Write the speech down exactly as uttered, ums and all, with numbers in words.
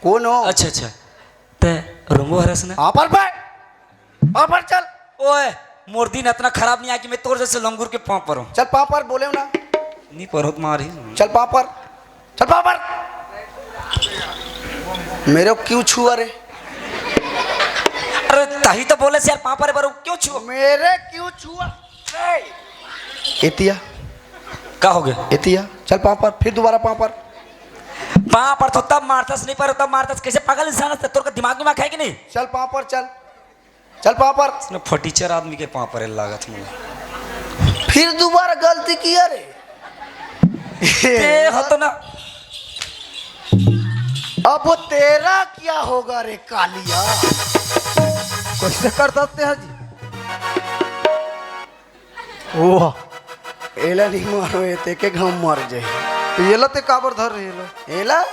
कोन हो? अच्छा अच्छा, ते रोंगो हरस ना। पाँव पर बे, पाँव पर चल। ओए, मोर दिन अतना खराब नहीं आय कि मैं तोर जैसे लंगूर के पाँव पर हूँ। चल पाँव पर, बोले ना। नहीं पर होत मार ही। चल पाँव पर, चल पाँव पर। मेरे को क्यों छुआ रे? अरे तही तो बोले से यार, पाँव पर पर क्यों छुआ? मेरे क्यों छुआ? एतिया। का हो गया? एतिया। चल पाँव पर, फिर दोबारा पाँव पर। पाँव पर तो तब मारतस, नहीं पर तब मारतस। कैसे पागल इंसान है? तोर का दिमाग, दिमाग है कि नहीं? चल पाँव पर चल। चल पाँव पर। इसने फटीचर आदमी के पाँव पर लागत मुझे। फिर दोबारा गलती किया रे। ते हो तो ना। अब तेरा क्या होगा रे कालिया? कैसे कर सकते हैं जी? वाह। एला नहीं मारो, ये ते के घाम मर जाए। तो ये ला ते काबर धर रहे ला? एला?